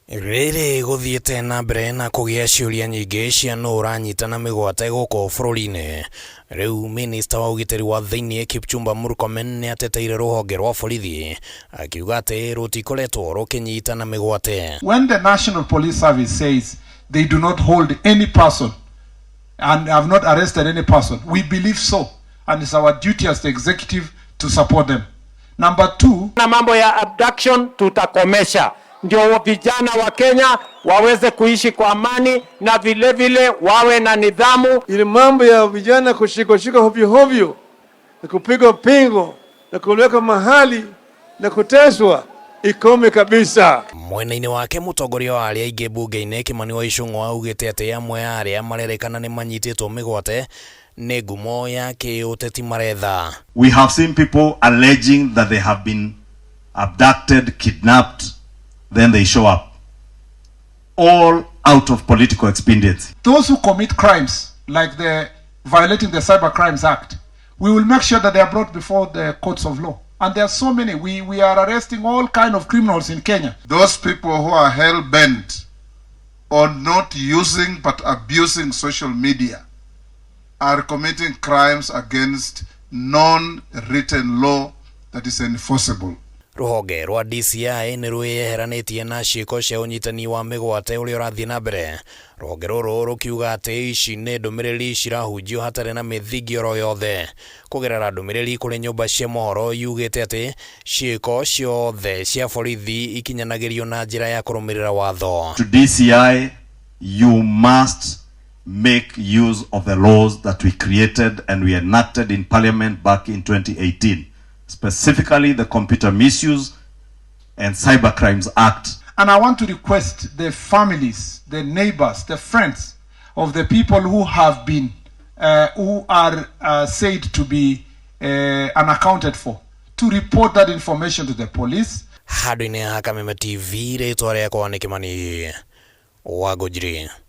Rĩrĩ gũthiĩte na mbere na kũgĩa ciũria nyingĩ cia nũ ũranyitana mĩgwate gũkũ bũrũri-inĩ. Rĩu minista wa ũgitĩri wa thĩinĩ Kipchumba Murkomen nĩ ateteire rũhonge rwa borithi akiuga atĩ rũtikoretwo rũkĩnyitana mĩgwate. When the National Police Service says they do not hold any person and have not arrested any person, we believe so, and it's our duty as the executive to support them. Number two, Na mambo ya abduction tutakomesha, ndio vijana wa Kenya waweze kuishi kwa amani na vile vile wawe na nidhamu. Ile mambo ya vijana kushikwa hovyo hovyo na kupigwa pingu na kuwekwa mahali na kuteswa ikome kabisa. Mwena-inĩ wake, mũtongoria wa arĩa aingĩ mbunge-inĩ Kimani wa Ichung'wa augĩte atĩ amwe a arĩa marerĩkana nĩ manyitĩtwo mĩgwate nĩ ngumo ya kĩũteti maretha. We have seen people alleging that they have been abducted, kidnapped, then they show up. All out of political expediency. Those who commit crimes like the violating the Cyber Crimes Act, we will make sure that they are brought before the courts of law. And there are so many. We are arresting all kind of criminals in Kenya. Those people who are hell bent on not using but abusing social media are committing crimes against non-written law that is enforceable. Rũhonge rwa DCI nĩ rwĩyeheranĩtie na ciĩko cia ũnyitani wa mĩgwate ũrĩa ũrathiĩ na mbere, rũhonge rũrũ rũkiuga atĩ ici nĩ ndũmĩrĩri cirahunjio hatarĩ na mĩthingi oro yothe. Kũgerera ndũmĩrĩri kũrĩ nyũmba cia mohoro, yugĩte atĩ ciĩko ciothe cia borithi ikinyanagĩrio na njĩra ya kũrũmĩrĩra watho. To DCI, you must make use of the laws that we created and we enacted in Parliament back in 2018, specifically the Computer Misuse and Cyber Crimes Act. And I want to request the families, the neighbors, the friends of the people who are said to be unaccounted for, to report that information to the police. Handũ-inĩ ha Kameme TV, rĩtwa rĩakwa nĩ Kimani wa Ngũnjiri.